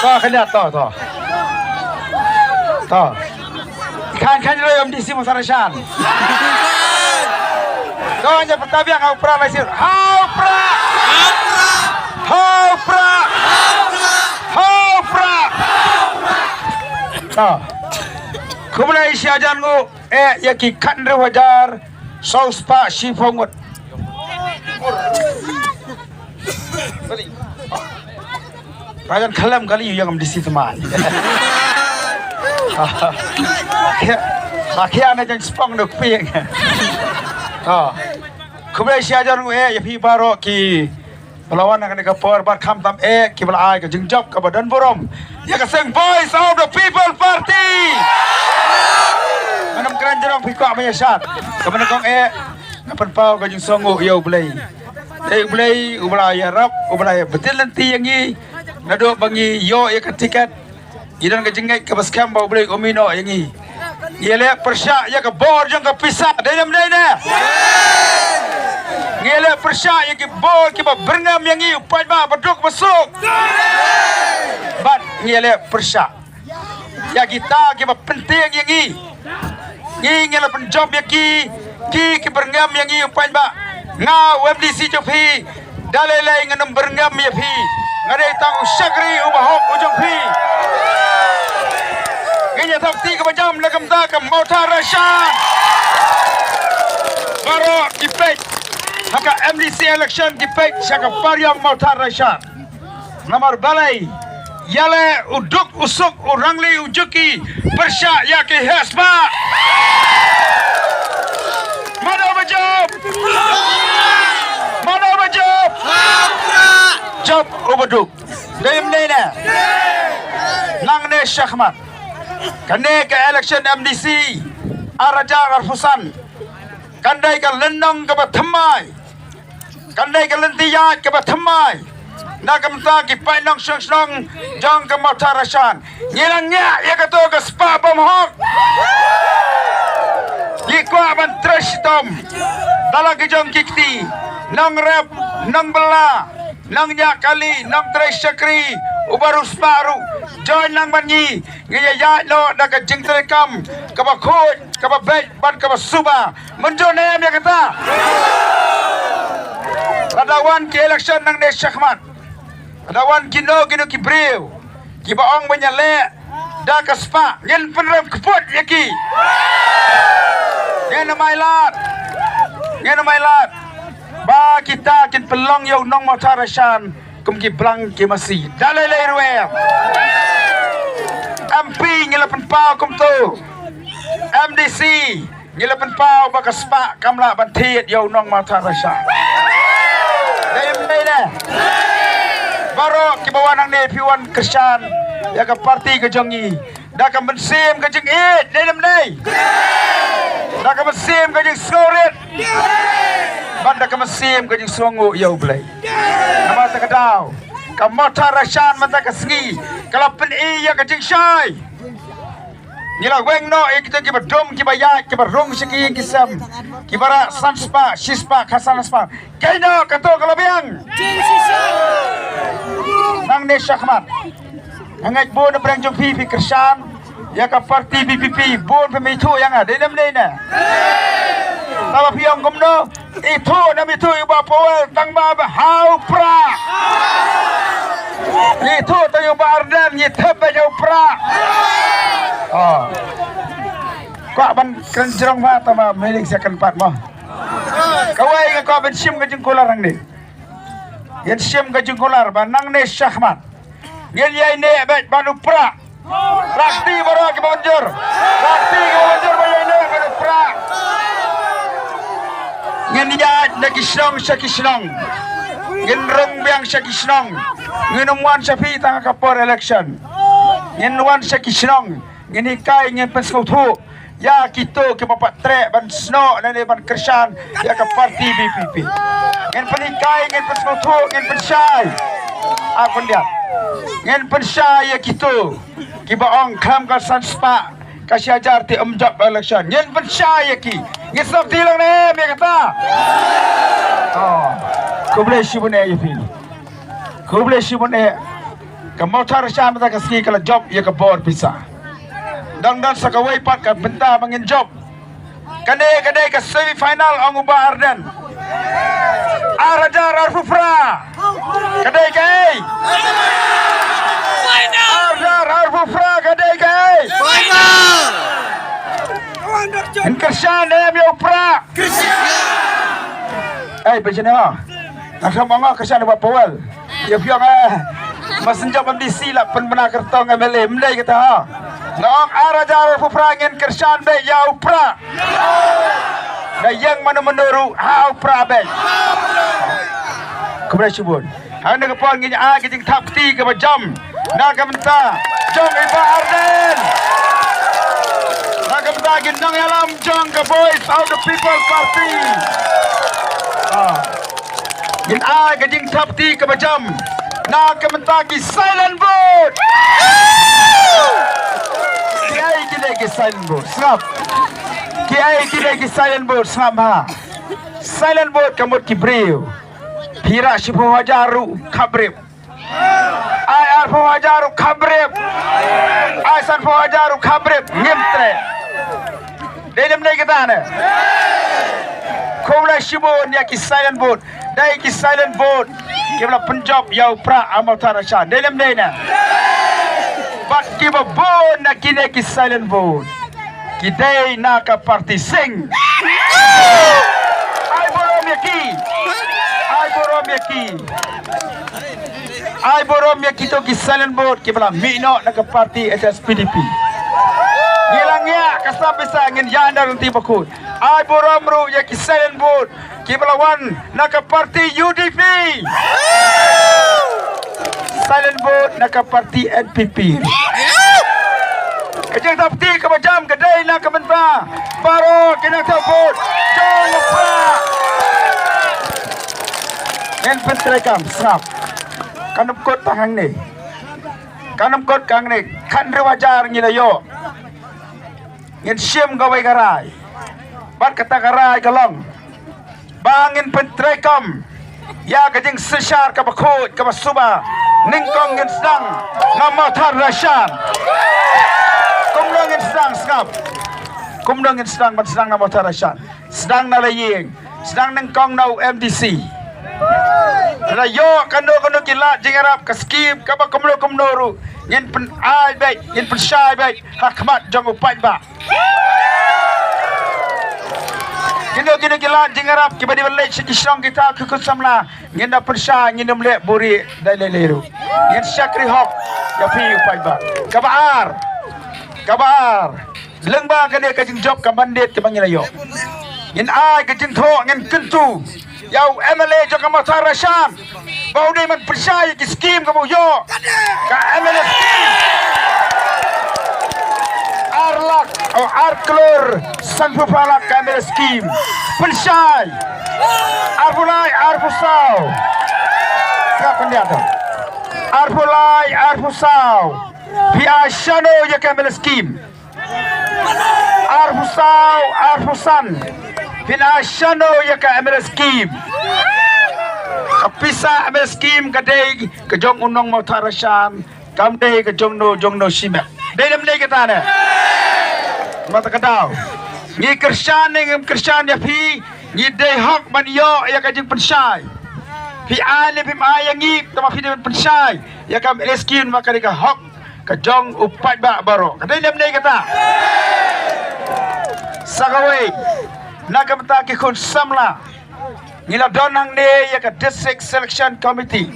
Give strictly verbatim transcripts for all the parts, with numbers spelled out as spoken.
To, khyndiat, to, to. To. Khan, khan, ïa u M D C Mawthadraishan. To, ïa pynta biang, ha u Prah lai sir. Ha u Prah! Ha u Prah! Ha u Prah! To. Khublei shihajar nguh, eh, ïa ki khathynriew hajar saw spah shiphew ngut. Rajan khlem kali ïa ngam disi teman. Akhia, akhia na jan spong dok pieng. Ah. Khublei shihajar nguh eh ïa phi baroh ki ba la wan ha kane ka por bad khamtam eh ki ba la ai ka jingjop kaba don burom ïa ka seng Voice of the People Party. Ngan ym kren jrong phi kwah ban ïa shad. Kaba nyngkong eh nga pynpaw ka jingsngewnguh ïa U Blei. Dei U Blei uba la ïarap, uba la ïa btin lynti ïa ngi. Naduh ba ngi ïoh ïa ka tiket, ngi don ka jingngeit kaba skhem ba U Blei um ïehnoh ïa ngi. Ngi leh pyrshah ïa ka bor jong ka pisa, dei ne ym dei ne? Ngi leh pyrshah ïa ki bor kiba byrngem ïa ngi, u paidbah ba duk ba suk. Bad ngi leh pyrshah ïa kita kiba pyntieng ïa ngi. Ngi, ngi la pynjop ïa ki, ki, ki byrngem ïa ngi u paidbah. Nga u M D C jong phi, da lei lei ngan ym byrngem ïa phi. Nga dei tang u shakri uba hok u jong phi. Ngin ïa thap kti kaba jam na ka bynta ka Mawthadraishan. Baroh ki peit ha ka M D C election ki peit sha ka Pariong Mawthadraishan. Namar balei? Ïaleh u duk u suk u rangli u juki pyrshah ïa ki heh spah. Mano ba jop? Mano ba jop? Jop uba duk. Dei ym dei ne? Nangne shakhmat, kane ka election M D C ar hajar arphew san kan dei ka lynnong kaba thymmai. Kan dei ka lynti ïaid kaba thymmai na ka bynta ki paid nongshong shnong jong ka Mawthadraishan. Ngi la ngiah ïa kato ka spah bymhok. Ngi kwah ban trei shitom da la ki jong ki kti, nongrep, nongbylla, nongñiah kali, nongtrei shakri, uba riewspah ruh. Join lang bad ngi, ngi ïa ïaid noh da ka jingtrei kam kaba khuid, kaba beit bad kaba suba. Mynjur ne em ïa kata? Lada wan ki election nangne shakhmat, lada wan kino kino ki briew kiba ong ba ngi ïaleh da ka spah, ngin pynrem kput ïa ki. Ngin ym ailad, ngin ym ailad ba kita kin pynlong ïa u nong Mawthadraishan kum ki blang ki masi. Da lei lei ruh em. M P ngi la pynpaw kumto. M D C ngi la pynpaw ba ka spah kam lah ban thied ïa u nong Mawthadraishan. Dei ym dei ne? Baroh kiba wan hangne phi wan kyrshan ïa ka party ka jong ngi da ka mynsiem ka jingïeit, dei ne ym dei? Da ka mynsiem ka jingsngewrit bad da ka mynsiem ka jingsngewnguh ïa U Blei. Namar kata ka daw ka Mawthadraishan mynta ka sngi ka la pyni ïa ka jingshai. Ngi la weng noh ïa kita kiba dum, kiba ïaid, kiba rung sha ki ïing ki sem, kiba rah san spah, shi spah, khatsan spah. Kaei noh kato ka la biang. Nangne shakhmat nga ngeit bun na pdeng jong phi phi kyrshan ïa ka party V P P, bun phim ithuh ïa nga, dei ne ym dei ne? Tangba phi ong kumno? Ithuh ne ym ithuh ïa u Bah Powell, tangba ba ha u Prah. Ithuh tang ïa u Bah Ardent, ngi thep beit ha u Prah. Oh. Kwah ban kren jrong ma, tangba mailing sa kynpat mo. Kawei nga kwah ban shim ka jingkular hangne. Ngin shim ka jingkular ba nangne shakhmat ngin ïaineh beit bad u Prah. Rah kti baroh kiba mynjur. Rah kti kiba mynjur ba ïaineh bad u Prah. Ngin ïaid na ki shnong sha ki shnong. Ngin rung biang sha ki shnong. Ngin ym wan sha phi tang ha ka por election. Ngin wan sha ki shnong. Ngin hikai, ngin pynsngewthuh ïa kito kiba pat treh ban snoh lane ban kyrshan ïa ka party V P P. Ngin pynhikai, ngin pynsngewthuh, ngin pynshai. Ar pyndiat. Ngin pynshai ïa kito kiba ong khlem ka san spah, ka shi hajar te ym jop election. Ngin pynshai ïa ki. Ngin snoh kti lang ne em ïa kata? Oh. Khublei shibun eh ïa phi. Khublei shibun eh. Ka Mawthadraishan mynta ka sngi ka la jop ïa ka bor pisa. Dang don sa kawei pat ka bynta ba ngin jop. Kane ka dei ka semi final, ong u Bah Ardent. Ar hajar arphew phra ka dei kaei? Ar hajar arphew phra ka dei kaei? Ngin kyrshan ne em ïa u Prah? Ei, ba jin ha. Nga kham ong kyrshan ïa u Bah Powell. Ïa phi ong, eh, ba shu jop M D C la pynbna kyrtong M L A, ym dei kata ha. Nga ong ar hajar arphew phra ngin kyrshan beit ïa u Prah. Nga ïeng mano mano ruh ha u Prah beit. Khublei shibun. Hangne ka por ngin ai ka jingthap kti kaba jam na ka bynta jong i Bah Ardent, na ka bynta ki nongïalam jong ka Voice of the People Party. Ah. Ngin ai ka jingthap kti kaba jam na ka bynta ki silent vote. Kiei kine ki silent vote? Sngap. Kiei kine ki silent vote? Sngap ha. Silent vote ka mut ki briew. Phi rah shiphew hajar ruh khaprip. Ai arphew hajar ruh khaprip. Ai sanphew hajar ruh khaprip. Ngim treh. Dei lem dei kata ne? Khublei shibun ïa ki silent vote. Dei ki silent vote kiba la pynjop ïa u Prah ha Mawthadraishan. Dei lem dei ne? Bad kiba bun na kine ki silent vote ki dei na ka party Sing. Ai burom ïa ki. Ai burom ïa ki. Ai burom ïa kito ki silent vote kiba la mih noh na ka party H S P D P. Ngi la ngiah ka sap pisa, ngin ïaid da lynti bakut. Ai burom ruh ïa ki silent vote kiba la wan na ka party U D P. Silent vote na ka party N P P. Ka jingthap kti kaba jam ka dei na ka bynta baroh ki nongthep vote jong u Prah. Ngin pyntreikam, sngap. Kan ym kut tang hangne. Kan ym kut tang hangne. Khathynriew hajar ngi la ïoh. Ngin shim kawei ka rai. Bad kata ka rai ka long ba ngin pyntreikam ïa ka jingsynshar kaba khuid kaba suba. Nyngkong ngin sdang na Mawthadraishan. Kumno ngin sdang, sngap? Kumno ngin sdang ban sdang na Mawthadraishan? Sdang na la ïing, sdang nyngkong na u M D C. La ïoh kano kano ki lad jingïarap, ka skim kaba kumno kumno ruh, ngin pyn-ai beit, ngin pynshai beit ha khmat jong u paidbah. Kino kino ki lad jingïarap kiba dei ban leit sha ki shnong kita, ki khun samla, ngin da pynshai, ngin ym leh buhrieh da lei lei ruh. Ngin shakri hok ïa phi u paidbah. Kaba ar, kaba ar, lyngba kane ka jingjop ka mandate kaba ngi la ïoh, ngin ai ka jingthoh, ngin kyntu ïa u M L A jong ka Mawthadraishan ba u dei ban pynshai ïa ki skim kaba u ïoh. Ka M L A skim. Ar lak, oh, ar klur sanphew phra lak ka M L A skim. Pynshai. Arphew lai, arphew saw. Ka pyndiat. Arphew lai, arphew saw. Phi ai shano ïa ka M L A skim? Arphew saw, arphew san. Phin ai shano ïa ka M L A skim? Ka pisa M L A skim ka dei ka jong u nong Mawthadraishan, kam dei ka jong no jong no shimet. Dei lem dei kata ne? Mynta ka daw ngi kyrshan ne ngim kyrshan ïa phi, ngi dei hok ban ïoh ïa ka jingpynshai. Phi ai ne phim ai ïa ngi, tangba phi dei ban pynshai ïa ka M L A skim, ba ka dei ka hok ka jong u paidbah baroh. Ka dei lem dei kata? Sa kawei, na ka bynta ki khun samla, ngi la don hangne ïa ka District Selection Committee,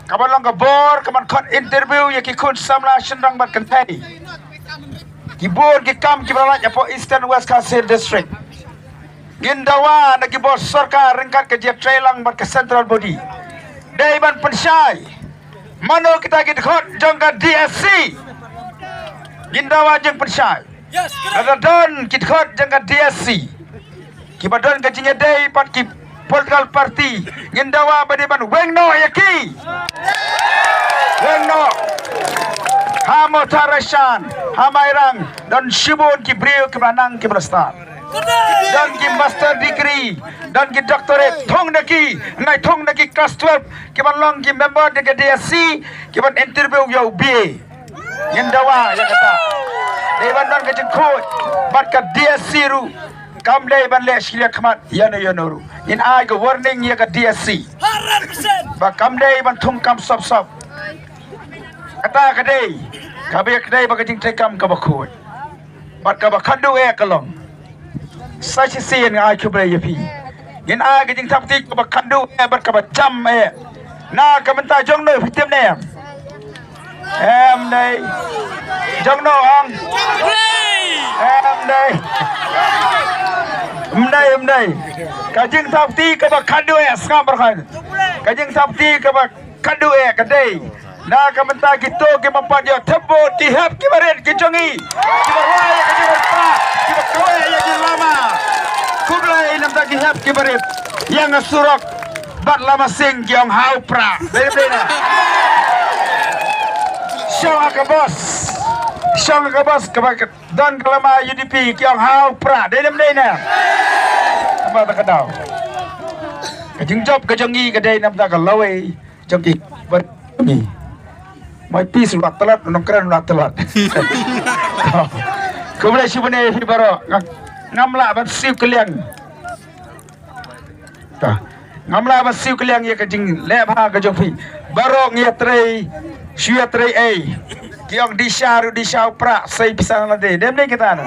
kaba long ka bor kaban khot interview ïa ki khun samla shynrang bad kynthei. Ki bun ki kam kiba la lait hapoh Eastern West Khasi Hills District. Ngin dawa na ki bor sorkar ryngkat ka jingïatreilang bad ka central body, dei ban pynshai mano kita ki dkhot jong ka D S C. Ngin dawa jingpynshai. Lada don ki dkhot jong ka D S C kiba don ka jingïadei bad ki political party, ngin dawa ba dei ban weng noh ïa ki. Weng noh. Ha Mawthadraishan, ha Mairang, don shibun ki briew kiba nang kiba la stad. don ki master degree, don ki doctorate, thung na ki, nai thung na ki class twelve, ki ban long ki member da ka D S C, ki ban interview ïa u B A. Ngin dawa ïa kata. Dei ban don ka jingkhuid bad ka D S C ruh. Kam dei ban leh shiliang khmat ïa no ïa no ruh. Ngin ai ka warning ïa ka D S C. Ba kam dei ban thung kam sop sop. Kata ka dei kaba ïa ka dei ba ka jingtrei kam kaba khuid bad kaba khatduh eh ka long. Sa shisien nga ai khublei ïa phi. Ngin ai ka jingthap kti kaba khatduh eh bad kaba jam eh. Na ka bynta jong no phi tip ne em? Em dei. Jong no ong. Em dei. Em dei, em dei. Ka jingthap kti kaba khatduh eh, sngap bad khan. Ka jingthap kti kaba khatduh eh ka dei na ka bynta kito kiba pat ïoh thep vote, ki hep ki barit ki jong ngi, kiba rwai ïa ka jingpyrta, kiba kawei ïa ki lama. Khublei namar ki hep ki barit. Ïa nga surok bad lama sing ki ong ha u Prah. Dei, dei na. Shong ha ka bos, shong ha ka bos kaba don ka lama U D P, ki ong ha u Prah. Dei ne em dei na? Kaba ta ka daw. Ka jingjop ka jong ngi ka dei namar ka lawei jong ki barit jong ngi. Mai pis u la tlat, nongkren u la tlat. Khublei shibun ïa phi baroh. Nga, ngam lah ban siew kylliang. Ta. Ngam lah ban siew kylliang ïa ka jingleh bha ka jong phi. Baroh ngi ïatrei, shu ïatrei ei. Ki ong dih sha ruh dih sha u Prah, sei pisa na lade. Dei ne em dei kata na?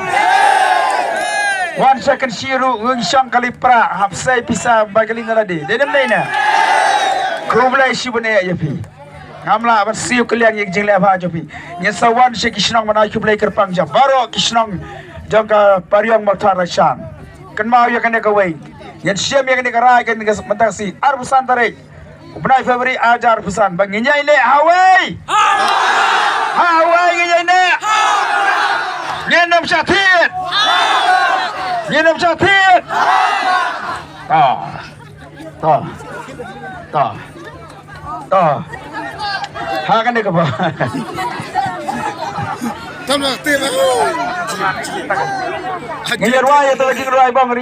Wan sha Kynshi ruh, ngi shong kali Prah, hap sei pisa bai kali na lade. Dei ne em dei na? Khublei shibun ïa phi. Ngam lah ban siew kylliang ïa ka jingleh bha jong phi. Ngin sa wan sha ki shnong ban ai khublei kyrpang sha baroh ki shnong jong ka Pariong Mawthadraishan. Kynmaw ïa kane kawei. Ngin shim ïa kane ka rai kane ka mynta ka sngi arphew san tarik u bnai February arhajar arphew san ba ngin ïaineh ha wei. Ha wei ngin ïaineh. Ngin ym shah thied. Ngin ym shah thied. Ah. To. To. To. Ha kane kaba. Tam la te ba. Ngi rwai ïa to, ngi rwai bang ri.